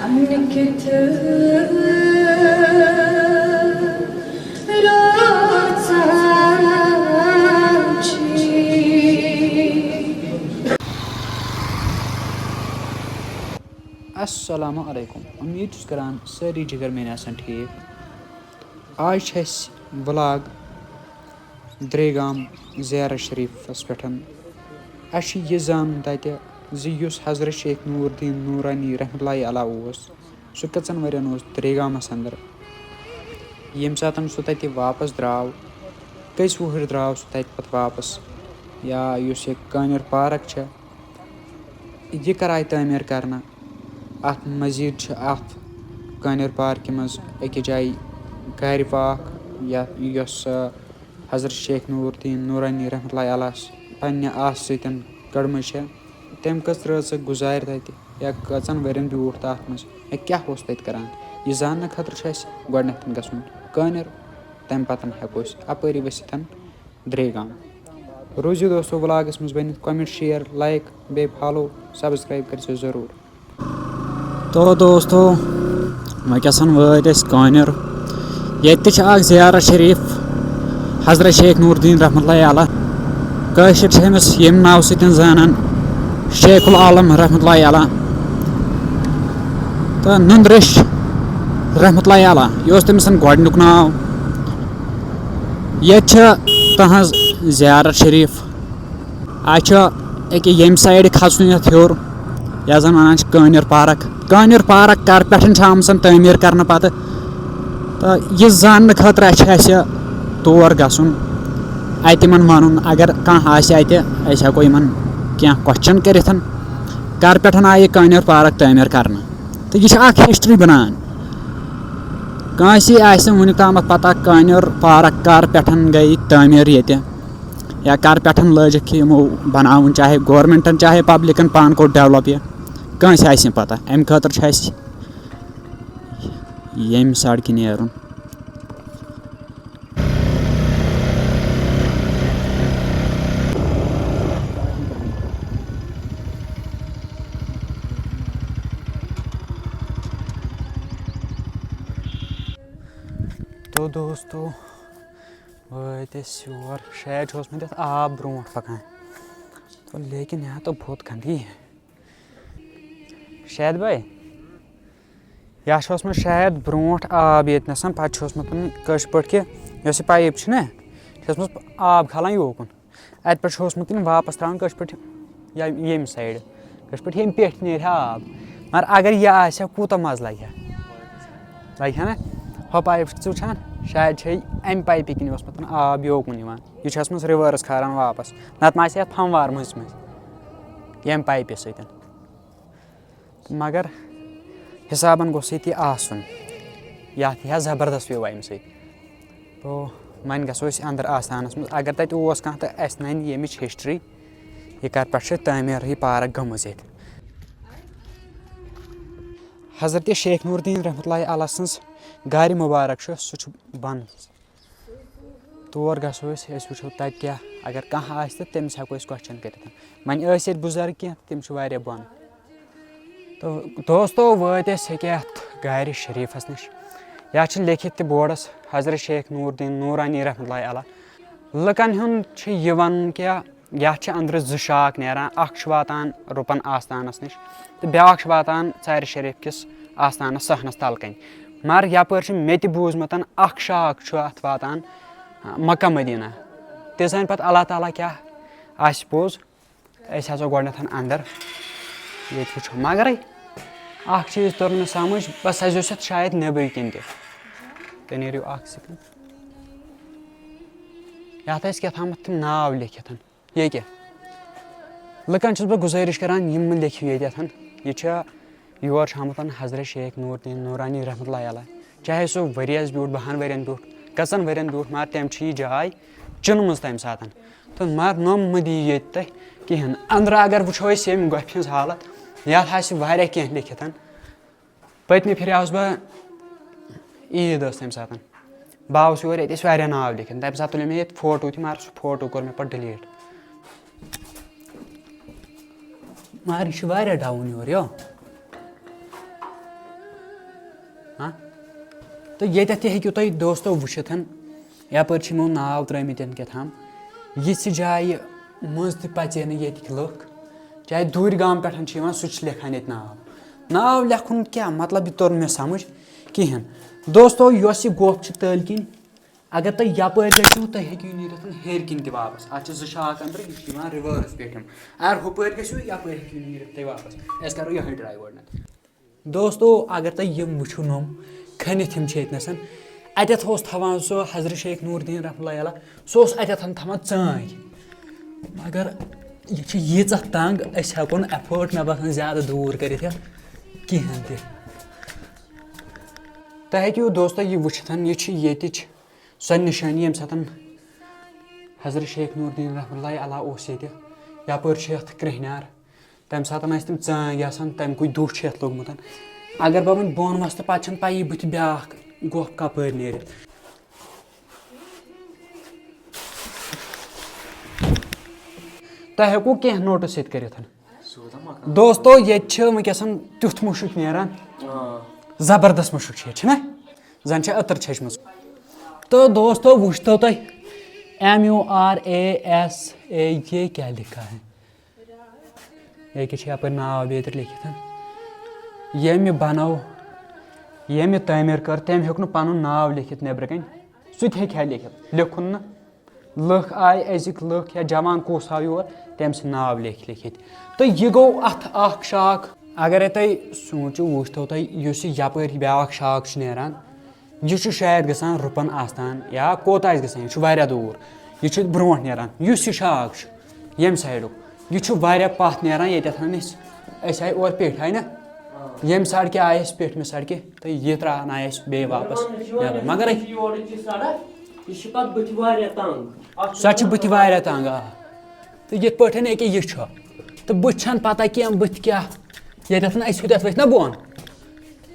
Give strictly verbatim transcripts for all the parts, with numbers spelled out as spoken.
کِتھ روزان چھِ۔ السلام علیکم، امید چھُس کران سٲری جِگر میٲنۍ آسن ٹھیٖک۔ آز چھِ اَسہِ ولاگ درے گام زیارت شریفس پٮ۪ٹھ۔ اَسہِ چھُ یہِ زانُن تَتہِ زِ یُس حضرت شیخ نور الدین نورانی رحمتہ اللہ علیہ اوس، سُہ کٔژن ؤرین اوس درے گامس اندر، ییٚمہِ ساتن سُہ تَتہِ واپس درٛاو، کٔژِ وُہٕرۍ درٛاو سُہ تَتہِ پتہٕ واپس، یا یُس یہِ کانیُر پارک چھےٚ، یہِ کر آیہِ تعمیٖر کرنہٕ؟ اَتھ مٔزیٖد چھِ اَتھ کانیُر پارکہِ منٛز أکِس جایہِ گرِ پاک، یا یۄس، آ، حضرت شیخ نور الدین نورانی رحمتہ اللہ علیہ پننہِ آسہٕ سۭتۍ کٔڑمٕژ چھےٚ۔ تٔمۍ کٔژ رٲژٕ گُزارِ تَتہِ، یا کٔژَن ؤرین بیوٗٹھ تَتھ منٛز، یا کیٛاہ اوس تَتہِ کران؟ یہِ زاننہٕ خٲطرٕ چھُ اَسہِ گۄڈٕنٮ۪تھ گژھُن کانیُر، تَمہِ پَتہٕ ہٮ۪کو أسۍ اَپٲری ؤسِتھ درے گام۔ روٗزِو دوستو ولاگس منٛز بٔنِتھ، comment، share، like، بیٚیہِ follow، subscribe کٔرزیٚو ضروٗر۔ تو دوستو، وۄنۍ کیٛاہ سان وٲتۍ أسۍ کانیُر۔ ییٚتہِ تہِ چھِ اکھ زیارت شریف حضرت شیخ نور الدین رحمتہ اللہ علیہ۔ کٲشِر چھِ أمِس ییٚمہِ ناوٕ سۭتۍ زانان، شیخ العالم رحمتہ اللہ علیہ۔ تہٕ نُنٛدٕ ریٚش رحمتہ اللہ علیہ، یہِ اوس تٔمِس گۄڈٕنیُک ناو۔ ییٚتہِ چھِ تہنٛز زیارت شریف۔ اَسہِ چھُ أکیٛاہ ییٚمہِ سایڈٕ کھسُن یَتھ ہیوٚر، یَتھ زَن وَنان چھِ کانیُر پارک۔ کانیُر پارک کر پٮ۪ٹھ چھِ آمٕژ تعمیٖر کرنہٕ پتہٕ، تہٕ یہِ زاننہٕ خٲطرٕ چھِ اَسہِ تور گژھُن، اَتہِ یِمن وَنُن، اگر کانٛہہ آسہِ اَتہِ، أسۍ ہٮ۪کو یِمن کینٛہہ question کٔرِتھ، کر پٮ۪ٹھ آیہِ یہِ کانیُر پارک تعمیٖر کرنہٕ۔ تہٕ یہِ چھِ اکھ history بنان۔ کٲنٛسہِ آسہِ نہٕ وُنیُک تامَتھ پتہ کانیُر پارک کر پٮ۪ٹھ گٔے تعمیٖر ییٚتہِ، یا کر پٮ۪ٹھ لٲجِکھ یِمو بناوُن، چاہے گورمنٹن، چاہے پبلکن پانہٕ کوٚر develop یہِ، کٲنٛسہِ آسہِ نہٕ پتہ۔ اَمہِ خٲطرٕ چھُ اَسہِ ییٚمہِ سڑکہِ نیرُن۔ تو دوستو، وٲتۍ أسۍ یور۔ شاید چھُ اوسمُت یَتھ آب برونٛٹھ پَکان۔ تو لیکن یہاں تو بہت گندگی ہے۔ شاید بھائی، یا چھُ اوسمُت شاید برونٛٹھ آب ییٚتہِ نَسَن، پَتہٕ چھُ اوسمُت کٲشِر پٲٹھۍ کہِ یۄس یہِ pipe چھِ نہ، یہِ چھِ ٲسمٕژ آب کھالان یوکُن۔ اَتہِ پٮ۪ٹھ چھُ اوسمُت یِم واپَس ترٛاوان کٲشِر پٲٹھۍ یا ییٚمہِ سایڈٕ، کٲشِر پٲٹھۍ ییٚمہِ پیٚٹھۍ نیرِ ہا آب۔ مگر اگر یہِ آسہِ ہا، کوٗتاہ مَزٕ لَگہِ ہا؟ لَگہِ ہا نہ؟ ہۄ pipe چھُکھ ژٕ وٕچھان؟ شاید چھے اَمہِ pipeہِ کِنۍ اوسمُت آب یوکُن یِوان۔ یہِ چھُ ٲسمٕژ reverse کھاران واپَس۔ نَتہٕ ما آسہِ ہا پھموار مٔنٛزۍ مٔنٛزۍ ییٚمہِ pipeہِ سۭتۍ۔ مگر حسابن گوٚژھ ییٚتہِ یہِ آسُن، یتھ یی ہا زبردست view امہِ سۭتۍ۔ تو وۄنۍ گژھو أسۍ اندر آستانس منٛز، اگر تتہِ اوس کانٛہہ تہٕ اسہِ ننہِ ییٚمِچ history، یہِ کر پٮ۪ٹھ چھِ تعمیٖر یہِ پارک گٔمٕژ ییٚتہِ۔ حضرت شیخ نور الدین رحمتہ اللہ علیہ سٕنٛز گارِ مبارک چھُ، سُہ چھُ بۄنہٕ۔ تور گژھو أسۍ، أسۍ وٕچھو تَتہِ کیٛاہ، اگر کانٛہہ آسہِ تہٕ تٔمِس ہٮ۪کو أسۍ question کٔرِتھ۔ وۄنۍ ٲسۍ ییٚتہِ بُزرگ کینٛہہ تہٕ تِم چھِ واریاہ بۄن۔ تہٕ دوستو، وٲتۍ أسۍ ییٚکیٛاہ اَتھ گارِ شریٖفَس نِش۔ یَتھ چھِ لیکھِتھ تہِ بورڈَس، حضرت شیخ نور الدین نورانی رحمتہ اللہ علیہ۔ لُکَن ہُنٛد چھُ یہِ وَنُن کہِ یَتھ چھِ أنٛدرٕ زٕ شاخ نیران، اَکھ چھُ واتان رُکُن آستانَس نِش تہٕ بیٛاکھ چھُ واتان ژارِ شریٖف کِس آستانَس صحنَس تَل کَنۍ۔ مگر یَپٲرۍ چھُ مےٚ تہِ بوٗزمُت، اَکھ شاخ چھُ اَتھ واتان، آ، مکہ مدیٖنہ۔ تہِ زانہِ پَتہٕ اللہ تعالیٰ کیٛاہ آسہِ پوٚز، أسۍ اَژو گۄڈٕنٮ۪تھ اَندَر، ییٚتہِ وٕچھو۔ مگرے اَکھ چیٖز توٚر نہٕ مےٚ سَمٕجھ، بَس اَسہِ اوس یَتھ شاید نیٚبرۍ کِنۍ تہِ۔ تُہۍ نیٖرِو اَکھ second۔ یَتھ ٲسۍ کیٛاہ تھامَتھ تِم ناو لیکھِتھ۔ ییٚکیٛاہ لُکَن چھُس بہٕ گُزٲرِش کَران، یِم مہٕ لیکھِو ییٚتٮ۪تھ۔ یہِ چھےٚ یور چھُ آمُت حضرت شیخ نور الدین نورانی رحمتہ اللہ علیہ، چاہے سُہ ؤریَس بیوٗٹھ، بَہَن ؤرِین بیوٗٹھ، کٔژَن ؤرِین بیوٗٹھ، مگر تٔمۍ چھِ یہِ جاے چُنمٕژ تَمہِ ساتَن۔ تہٕ مگر نوٚم مہٕ دِیِو ییٚتہِ تُہۍ کِہیٖنۍ۔ أنٛدرٕ اگر وٕچھو أسۍ ییٚمہِ گۄپھِ ہِنٛز حالت، یَتھ آسہِ واریاہ کینٛہہ لیکھِتھ۔ پٔتمہِ پھِرِ آوُس بہٕ، عیٖد ٲس تَمہِ ساتَن، بہٕ آوُس یور، ییٚتہِ ٲسۍ واریاہ ناو لیکھِتھ۔ تَمہِ ساتہٕ تُلے مےٚ ییٚتہِ فوٹو تہِ، مگر سُہ فوٹو کوٚر مےٚ پَتہٕ delete۔ مگر یہِ چھُ واریاہ down یور، یو۔ ہاں؟ تہٕ ییٚتٮ۪تھ تہِ ہیٚکِو تُہۍ دوستو وٕچھِتھ، یَپٲرۍ چھِ یِمو ناو ترٛٲومٕتۍ کیٛاہ تام۔ یِژھِ جایہِ منٛز تہِ پَژے نہٕ ییٚتِکۍ لُکھ، چاہے دوٗرِ گامہٕ پٮ۪ٹھ چھِ یِوان، سُہ تہِ چھِ لیکھان ییٚتہِ ناو۔ ناو لیکھُن کیٛاہ مطلب، یہِ توٚر نہٕ مےٚ سَمٕجھ کِہیٖنۍ۔ دوستو، یۄس یہِ گۄپھ چھِ تٔلۍ کِنۍ، اگر تُہۍ یَپٲرۍ گٔژھِو، تُہۍ ہیٚکِو نیٖرِتھ ہیٚرِ کِنۍ تہِ واپَس۔ اَتھ چھِ زٕ شاخ اَنٛدرٕ، یہِ چھِ یِوان reverse پٲٹھۍ۔ اگر ہُپٲرۍ گٔژھِو، یَپٲرۍ ہیٚکِو نیٖرِتھ تُہۍ واپَس۔ أسۍ کَرو یِہوٚے try گۄڈٕنٮ۪تھ۔ دوستو، اگر تُہۍ یِم وٕچھِو نۄم کھٔنِتھ، یِم چھِ ییٚتہِ نَسَن۔ اَتٮ۪تھ اوس تھاوان سُہ حضرت شیخ نور الدین رحمتہ اللہ علیہ، سُہ اوس اَتٮ۪تھ تھاوان ژٲنٛگۍ۔ مگر یہِ چھِ ییٖژاہ تنٛگ، أسۍ ہٮ۪کو نہٕ afford، مےٚ باسان، زیادٕ دوٗر کٔرِتھ یَتھ کِہیٖنۍ تہِ۔ تۄہہِ ہیٚکِو دوستو یہِ وٕچھِتھ، یہِ چھِ ییٚتِچ سۄ نِشٲنی، ییٚمہِ ساتہٕ حضرت شیخ نور الدین رحمتہ اللہ علیہ اوس ییٚتہِ۔ یَپٲرۍ چھِ یَتھ کرٛیٚہنیار۔ تَمہِ ساتہٕ ٲسۍ تِم ژٲنٛگۍ آسان، تَمہِ کُے دُہ چھُ یَتھ لوٚگمُت۔ اگر بہٕ وۄنۍ بۄن وَسہٕ تہٕ پَتہٕ چھَنہٕ پَیی بٕتھِ بیٛاکھ گۄپھ کَپٲرۍ نیرِ۔ تۄہہِ ہیٚکوٕ کینٛہہ notice ییٚتہِ کٔرِتھ؟ دوستو، ییٚتہِ چھِ وٕنکیٚسَن تیُتھ مُشُک نیران، زبردست مُشُک چھُ ییٚتہِ، چھُنہ؟ زَن چھِ عطر چھٔجمٕژ۔ تہٕ دوستو، وٕچھتو تۄہہِ M U R A S A، یہ کیا لکھا ہے؟ ییٚکیٛاہ چھِ یَپٲرۍ ناو بیترِ لیکھِتھ۔ ییٚمہِ بَنٲو، ییٚمہِ تعمیٖر کٔر، تٔمۍ ہیوٚک نہٕ پَنُن ناو لیکھِتھ نیٚبرٕ کَنۍ۔ سُہ تہِ ہیٚکہِ ہا لیکھِتھ، لیوٚکھُن نہٕ۔ لُکھ آے أزِکۍ لُکھ یا جوان کُس آو یور، تٔمۍ سٕنٛدۍ ناو لیکھۍ لیکھِتھ۔ تہٕ یہِ گوٚو اَتھ اَکھ شاخ۔ اگرے تُہۍ سوٗنٛچِو، وٕچھتو تۄہہِ، یُس یہِ یَپٲرۍ بیٛاکھ شاخ چھُ نیران، یہِ چھُ شاید گژھان رُپن آستان یا کوٚت آسہِ گژھان، یہِ چھُ واریاہ دوٗر، یہِ چھُ برونٛٹھ نیران۔ یُس یہِ شاخ چھُ ییٚمہِ سایڈُک، یہِ چھُ واریاہ پَتھ نیران ییٚتٮ۪تھ أسۍ، أسۍ آیہِ اورٕ پیٚٹھۍ، آیہِ نہ؟ ییٚمہِ سڑکہِ آیہِ أسۍ پیٚٹھمہِ سڑکہِ، تہٕ یہِ ترٛاونایہِ اَسہِ بیٚیہِ واپس نٮ۪بر۔ مگر یورٕچ یہِ سڑک، یہِ چھِ پَتہٕ بٕتھِ واریاہ تنٛگ۔ اَتھ چھُ سۄ چھِ بٕتھِ واریاہ تنٛگ، آ۔ تہٕ یِتھ پٲٹھۍ أکیٛاہ یہِ چھُ، تہٕ بٕتھِ چھَنہٕ پَتہ کینٛہہ بٕتھِ کیٛاہ، ییٚتٮ۪تھ نہٕ اَسہِ ہُتٮ۪تھ ؤتھۍ نہ بۄن،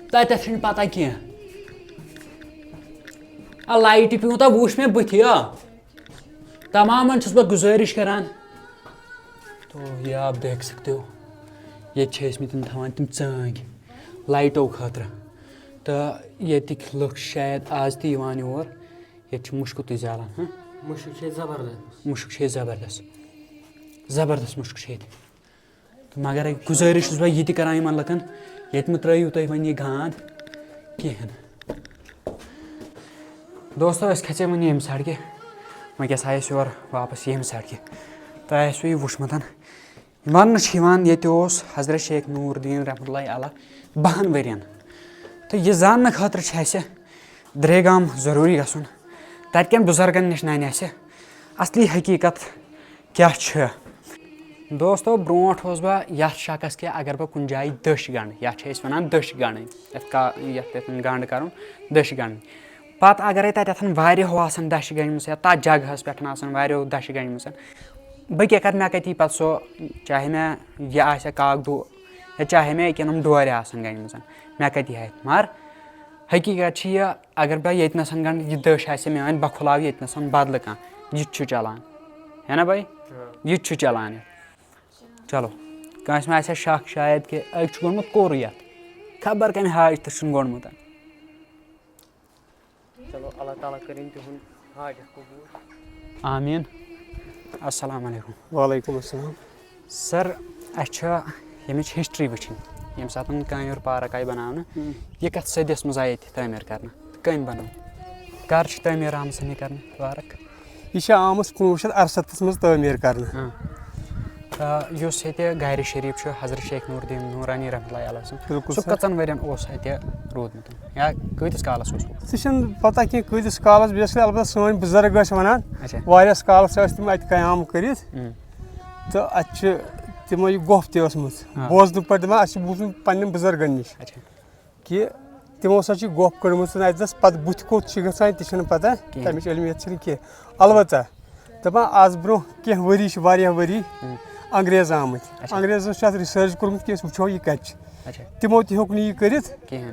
تَتٮ۪تھ چھَنہٕ پَتہ کینٛہہ۔ آ، لایٹہِ پیوٗنٛتاہ وُچھ مےٚ بٕتھِ، آ۔ تمامن چھُس بہٕ گُزٲرِش کران۔ تو یہ آپ دیکھ سکتے ہو، ییٚتہِ چھِ ٲسۍ مٕتۍ تِم تھاوان تِم ژٲنٛگۍ لایٹو خٲطرٕ۔ تہٕ ییٚتِکۍ لُکھ چھِ شاید آز تہِ یِوان یور۔ ییٚتہِ چھُ مُشکُے زالان، ہاں؟ مُشُک چھُ ییٚتہِ زبردست۔ مُشُک چھُ ییٚتہِ زبردست۔ زبردست مُشُک چھُ ییٚتہِ۔ تہٕ مگر گُزٲرِش چھُس بہٕ یہِ تہِ کران یِمن لُکن، ییٚتہِ مہٕ ترٲیِو تُہۍ وۄنۍ یہِ گانٛد کِہیٖنۍ۔ دوستو، أسۍ کھژے وۄنۍ ییٚمہِ سڑکہِ، وۄنۍ کیٛاہ سا آسہِ یورٕ واپس ییٚمہِ سڑکہِ۔ تۄہہِ آسِوٕ یہِ وٕچھمُت، وننہٕ چھِ یِوان ییٚتہِ اوس حضرت شیخ نور الدین رحمتہ اللہ علیہ بَہَن ؤرین۔ تہٕ یہِ زاننہٕ خٲطرٕ چھِ اَسہِ درے گام ضروٗری گژھُن، تَتہِ کٮ۪ن بُزرگن نِش نَنہِ اَسہِ اصلی حقیٖقت کیٛاہ چھِ۔ دوستو، برونٛٹھ اوس بہٕ یَتھ شَکَس کہِ اگر بہٕ کُنہِ جایہِ دٔچھ گنٛڈٕ، یَتھ چھِ أسۍ وَنان دٔچھ گنٛڈٕنۍ، یَتھ کا-، یَتھ پٮ۪ٹھ گنٛڈ کَرُن، دٔچھ گنٛڈٕنۍ۔ پَتہٕ اگرے تَتٮ۪تھ واریاہو آسَن دَچھِ گٔنٛڈمٕژ یا تَتھ جگہَس پٮ۪ٹھ آسَن واریاہو دَچھِ گٔنٛڈمٕژ، بہٕ کیٛاہ کَرٕ، مےٚ کَتہِ یی پَتہٕ سُہ، چاہے مےٚ یہِ آسہِ ہا کاکدُ یا چاہے مےٚ ییٚکیٛاہ یِم ڈورِ آسَن گٔنٛڈمٕژ، مےٚ کَتہِ یی ہا اَتہِ؟ مگر حقیٖقت چھِ یہِ، اگر بہٕ ییٚتہِ نَسَن گنٛڈٕ، یہِ دٔچھ آسہِ میٛٲنۍ، بہٕ کھُلاوٕ ییٚتہِ نَسَن بدلہٕ کانٛہہ، یہِ تہِ چھُ چَلان، ہے نا بھائی؟ یہِ تہِ چھُ چَلان یہِ۔ چلو، کٲنٛسہِ ما آسہِ ہا شک شاید کہِ أکۍ چھُ گوٚمُت کوٚر یَتھ، خبر کَمہِ حاجتہٕ چھُنہٕ گوٚمُت۔ چلو، اللہ تعالیٰ کٔرِنۍ تِہُنٛد حاجت قبوٗل۔ آمیٖن۔ السلام علیکم۔ وعلیکم السلام۔ سر، اَسہِ چھِ ییٚمِچ ہسٹری وٕچھِنۍ، ییٚمہِ ساتہٕ کانٛہہ یور پارک آیہِ بَناونہٕ، ہُم۔ یہِ کَتھ صٔدیَس منٛز آیہِ ییٚتہِ تعمیٖر کرنہٕ؟ کٔمۍ بَنٲو؟ کر چھِ تعمیٖر آمٕژ یہِ کرنہٕ پارک؟ یہِ چھِ آمٕژ کُنوُہ شیٚتھ اَرسَتَتھ منٛز تعمیٖر کرنہٕ۔ ہاں۔ تہٕ یُس ییٚتہِ گرِ شریٖف چھُ حضرت شیخ نور الدین نورانی رحمتہ اللہ علیہ سُنٛد، بِلکُل سُہ سر۔ کٔژَن ؤرین اوس اَتہِ روٗدمُت یا کۭتِس کالَس اوس؟ سُہ چھِنہٕ پَتہ کینٛہہ کۭتِس کالَس، بیسِکلی البتہ سٲنۍ بُزرگ ٲسۍ وَنان، اچھا۔ واریاہَس کالَس ٲسۍ تِم اَتہِ قیام کٔرِتھ۔ اۭں۔ تہٕ اَتہِ چھِ تِمو یہِ گۄپھ تہِ ٲسمٕژ۔ آ۔ بوزنہٕ پٲٹھۍ دَپان، اَسہِ چھِ بوٗزمُت پنٛنٮ۪ن بُزرگَن نِش۔ اچھا۔ کہِ تِمو ہسا چھِ گۄپھ کٔڑمٕژ اَتہِ نَس، پَتہٕ بُتھِ کوٚت چھِ گژھان، تہِ چھِنہٕ پَتہ، کِہیٖنۍ۔ تَمِچ علمیت چھِنہٕ کینٛہہ۔ البتہ دَپان، آز برٛونٛہہ کینٛہہ ؤری چھِ، واریاہ ؤری، ہُم۔ انگریز آمٕتۍ۔ اچھا۔ انگریزو چھُ اَتھ research کوٚرمُت کہِ أسۍ وٕچھو یہِ کَتہِ چھِ۔ اچھا۔ تِمو تہِ ہیوٚک نہٕ یہِ کٔرِتھ۔ کِہیٖنۍ۔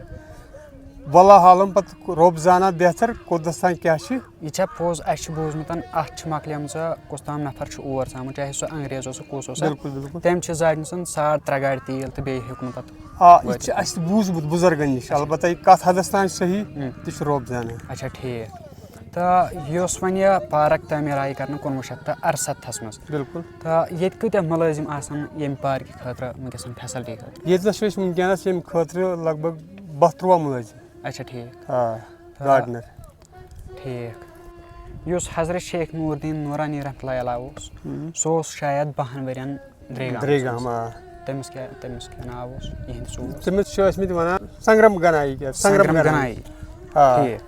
واللہ عالم، پتہٕ رۄب زانان بہتر کوٚت دستان کیٛاہ چھِ۔ یہِ چھا پوٚز؟ اَسہِ چھُ بوٗزمُت اَتھ چھِ مۄکلیمژٕ، کُس تام نفر چھُ اور ژامُت، چاہے سُہ انگریز اوس، کُس اوس۔ بِلکُل، بِلکُل۔ تٔمۍ چھِ زاجمٕژ ساڑ ترٛےٚ گاڑِ تیٖل تہٕ بیٚیہِ ہیوٚک نہٕ پَتہٕ۔ آ، یہِ تہِ چھِ اَسہِ بوٗزمُت بُزرگن نِش، البتہ یہِ کَتھ حدس تام چھِ صحیح، ہُم۔ تہِ چھُ رۄب زانان۔ اچھا، ٹھیٖک۔ تہٕ یہِ اوس وۄنۍ یہِ پارک تعمیٖر آیہِ کرنہٕ کُنوُہ شیٚتھ تہٕ اَرسَتھَس منٛز۔ بِلکُل۔ تہٕ ییٚتہِ کۭتیٛاہ مُلٲزِم آسَن ییٚمہِ پارکہِ خٲطرٕ وٕنکیٚس فیسلٹی خٲطرٕ؟ ییٚتہِ نَس چھِ أسۍ وٕنکیٚنَس ییٚمہِ خٲطرٕ لگ بگ باہ تُرٛواہ مُلٲزِم۔ اچھا، ٹھیٖک۔ آ، تہٕ گارڈنر۔ ٹھیٖک۔ یُس حضرت شیخ نور الدین نورانی رحمتہ اللہ علیہ اوس، ہُم۔ سُہ اوس شاید بَہَن ؤرین درے گام۔ درے گام، آ۔ تٔمِس کیٛاہ، تٔمِس کیٛاہ ناو اوس؟ یِہِنٛدِ سُہ اوس۔ تٔمِس چھُ ٲسمٕتۍ وَنان سنگرم گنایی کیٛاہ؟ سنگرم سنگرم گنایی۔ گنایی۔ آ۔ ٹھیٖک۔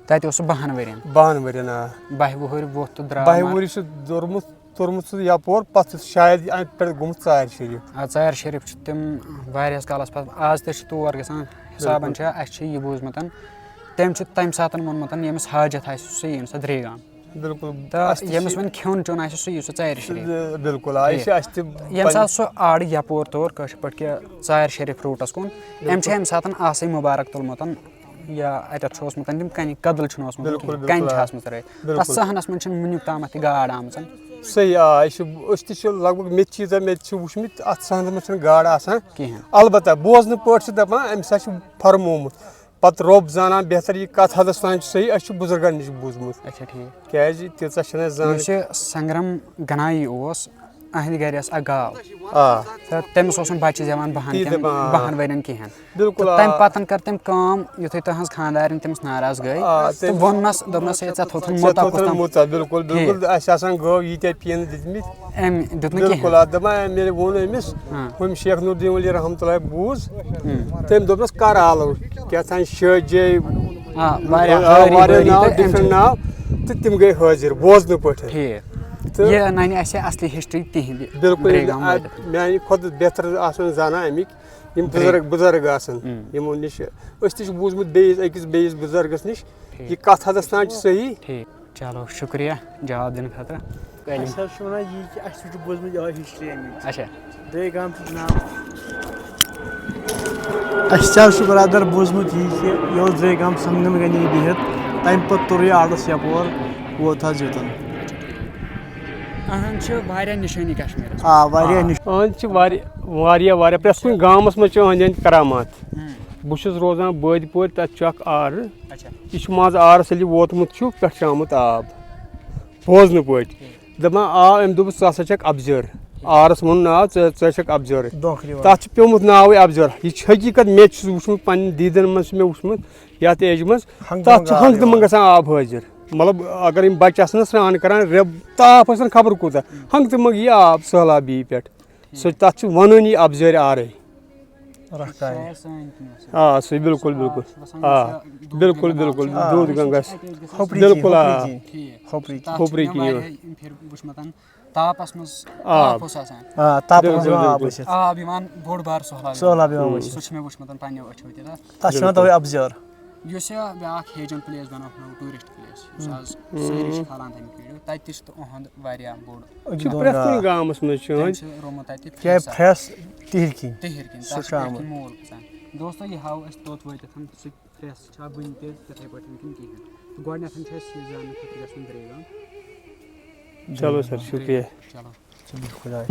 تَتہِ اوس سُہ بَہَن ؤرین۔ بَہَن ؤرین، آ۔ بَہہِ وُہٕرۍ ووٚتھ تہٕ درٛاو بَہہِ مگر۔ وُہٕرۍ چھُ دوٚرمُت، توٚرمُت سُہ یَپور، پَتہٕ چھُ شاید اَمہِ پٮ۪ٹھ گوٚمُت ژارِ شریٖف۔ آ، ژارِ شریٖف چھُ تِم واریاہَس کالَس پَتہٕ، آز تہِ چھِ تور گژھان۔ حِسابَن بِلکُل۔ چھِ، اَسہِ چھِ یہِ بوٗزمُت، تٔمۍ چھُ تَمہِ ساتہٕ ووٚنمُت، ییٚمِس حاجت آسہِ، سُہ یِیِن سا درے گام۔ بِلکُل۔ تہٕ اَسہِ تہِ ییٚمِس چھِ وۄنۍ کھیوٚن چیوٚن آسہِ، سُہ یی سُہ ژارِ شریٖف۔ بِلکُل، آ، یہِ چھِ ٹھیٖک۔ اَسہِ تہِ ییٚمہِ پنٕنۍ ساتہٕ سُہ آڑِ یَپور تور کٲشِر پٲٹھۍ کہِ ژارِ شریٖف روٗٹَس کُن، أمۍ چھِ بِلکُل۔ اَمہِ ساتہٕ آسٕے مُبارک تُلمُت یا اَتٮ۪تھ چھُ اوسمُت تِم کَنہِ، کَدٕل چھُنہٕ اوسمُت بِلکُل، کِہیٖنۍ، بِلکُل، کَنہِ چھِ آ۔ آسمٕژ ترٛٲیِتھ۔ بِلکُل۔ تَتھ صحنَس منٛز چھِنہٕ وٕنیُک تامَتھ تہِ گاڈ آمٕژ۔ صحیح، آ، یہِ چھُ، أسۍ تہِ چھِ لگ بگ مےٚ تہِ چھِ ییٖژاہ، مےٚ تہِ چھِ وٕچھمٕتۍ، اَتھ صحنَس منٛز چھِنہٕ گاڈ آسان۔ کِہیٖنۍ۔ البتہ بوزنہٕ پٲٹھۍ چھِ دَپان، أمِس ہا چھُ فرمومُت۔ پتہٕ رۄب زانان بہتر، یہِ کتھ حدس تام چھُ صحیح، اسہِ چھُ بُزرگن نِش بوٗزمُت۔ اچھا، ٹھیٖک۔ کیازِ تیٖژاہ چھنہٕ اسہِ زان۔ یُس یہِ سنگرم گنایی اوس، أہنٛدِ گرِ ٲس اکھ گاو۔ آ۔ تہٕ تٔمِس اوس نہٕ بچہِ زٮ۪وان بہن تی کٮ۪ن، دپان، آ۔ بہن ؤرین کِہینۍ۔ بِلکُل، تہٕ آ۔ تمہِ پتن کٔر تٔمۍ کٲم، یُتھُے تٕہنٛز خانٛدارِنۍ تٔمِس ناراض گٔے، آ، تہٕ تٔمۍ ووٚننس، دوٚپنس، "ہے، ژےٚ تھوٚوتھُن ژےٚ مُتا تھوٚوتھُن کُس تام؟" مُتا، بِلکُل، بِلکُل۔ ٹھیٖک۔ اسہِ آسان گٲو ییٖتیٛاہ پینہٕ دِتمٕتۍ۔ أمۍ دیُت نہٕ بِلکُل، کِہینۍ۔ آ، دپان، أمۍ ییٚلہِ ووٚن أمِس، ہاں۔ ہُم شیخ نوردین ولی رحمتہ اللہ بوٗز، ہُم۔ تٔمۍ دوٚپنَس، "کر آلو، کیٛاہ تام شٲدۍ جاے، آ، واریاہ آ، ہٲری واریاہ بٲری ناو، تہٕ أمۍ ڈفرنٹ چھِ ناو، تہٕ تِم گٔے حٲضِر بوزنہٕ پٲٹھۍ۔" ٹھیٖک۔ تہٕ یہِ نَنہِ اَسہِ اصلی ہسٹری تِہِنٛدِ بِلکُل، درے گام آ، وٲتِتھ۔ میٛانہِ کھۄتہٕ بہتر آسَن زانان اَمِکۍ یِم درے۔ بُزرگ، بُزرگ آسَن، ہُم۔ یِمو نِش أسۍ تہِ چھِ بوٗزمُت بیٚیِس أکِس بیٚیِس بُزرگَس نِش، ٹھیٖک۔ یہِ کَتھ حدس تام چھِ صحیح۔ ٹھیٖک۔ چلو، شُکریہ جواب دِنہٕ خٲطرٕ۔ اَسہِ حظ چھُ وَنان یی کہِ اَسہِ چھُ بوٗزمُت یِہوٚے ہِسٹری اَمِچ۔ اچھا۔ درے گام چھُ جِناب۔ اَسہِ تہِ حظ چھُ برادر بوٗزمُت یی کہِ یہِ اوس درے گام سنگم گنی بِہِتھ، تَمہِ پَتہٕ توٚر یہِ آڈَس یَپور، ووت حظ یوٚتَن۔ اہن چھِ واریاہ نِشٲنی کشمیٖرَس۔ آ، واریاہ آ۔ نِش-۔ اہن چھِ واریاہ، واریاہ، واریاہ۔ پرٛٮ۪تھ کُنہِ گامَس منٛز چھِ أہنٛدۍ أہنٛدۍ کرامات۔ ہُم۔ بہٕ چھُس روزان بٲدِ پورِ، تَتہِ چھُ اَکھ آر۔ اچھا۔ یہِ چھُ منٛزٕ آرَس ییٚلہِ ووتمُت چھُ، پٮ۪ٹھٕ چھُ آمُت آب۔ بوزنہٕ پٲٹھۍ۔ ٹھیٖک۔ دَپان، آ، أمۍ دوٚپُس، "ژٕ ہسا چھَکھ اَپزٲر۔" ٹھیٖک۔ آرَس ووٚن ناو، "ژٕ، ژٕ چھَکھ اَپزٲرٕے۔" دھوکہٕ دِوان۔ تَتھ چھُ پیوٚمُت ناوٕے اَپزٲر۔ یہِ چھِ حقیٖقت، مےٚ تہِ چھُس وُچھمُت، پنٛنٮ۪ن دیٖدَن منٛز چھُ مےٚ وُچھمُت یَتھ ایجہِ منٛز۔ ہنٛگتہٕ تَتھ منٛگہٕ چھُ آب ہنٛگتہٕ یِوان۔ منٛگہٕ آسان آب حٲضِر۔ مطلب، اگر یِم بَچہِ آسَن نہ سرٛان کَران، رٮ۪ب تاپھ ٲسِن خبر کوٗتاہ، ہنٛگتہٕ منٛگہٕ یی آب سٔہلابی پٮ۪ٹھ۔ سُہ، تَتھ چھُ وَنٲنی اَپزٲرۍ آرٕے۔ رَکھ کَرٕنۍ۔ شاید سٲنۍ کِنۍ آسان۔ آ، سُہ بِلکُل، سُہ بِلکُل۔ چھُ وَسان آ، یُس یہِ دوٗد بِلکُل، گنگا بِلکُل، آب چھُ۔ دوٗد گنگا۔ کھوپری کِنۍ، بِلکُل، آ۔ کھوپری کِنۍ۔ ٹھیٖک۔ کھوپری تَتھ چھُ کِنۍ۔ مےٚ واریاہ یِم پھِرِ وٕچھمُت، تاپَس منٛز آب۔ تاپھ اوس آسان۔ آ، تاپَس منٛز بِلکُل، یِوان آب بِلکُل۔ ؤسِتھ۔ آب یِوان بوٚڑ بار سٔہلاب سُہ سٔہلاب یِوان یِوان۔ ؤسِتھ۔ سُہ چھُ مےٚ وٕچھمُت پنٛنیو أچھو تہِ تَتھ۔ تَتھ چھِ وَنان بِلکُل۔ تَوَے اَپزٲر۔ یُس یہِ بیٛاکھ ہیجَن پٕلیس بَنووُکھ نوٚو ٹوٗرِسٹ پٕلیس، یُس آز سٲری چھِ کھالان تَمیُک ویٖڈیو، تَتہِ تہِ چھِ تُہُنٛد واریاہ بوٚڑ۔ أکِس چھُ دۄن پرٛٮ۪تھ کُنہِ گاوَن۔ گامَس منٛز چھُ تٔمۍ أہٕنٛدۍ۔ چھِ رومُت تَتہِ کیٛاہ پھرٛٮ۪س اَکھ۔ پھرٛٮ۪س تِہِرۍ کِنۍ۔ تِہِرۍ کِنۍ، سُہ تَتھ چھُ چھُ پٮ۪ٹھ آمُت۔ کِنۍ مول کھسان۔ دوستو، یہِ ہاوو أسۍ توٚت وٲتِتھ، سُہ پھرٛٮ۪س چھا وٕنہِ تہِ تِتھَے پٲٹھۍ کِنہٕ کِہیٖنۍ۔ تہٕ گۄڈٕنٮ۪تھ چھُ اَسہِ یہِ زاننہٕ خٲطرٕ گژھُن درے گام۔ چلو سر، شُکریہ۔ چلو۔ چلو، خۄداے۔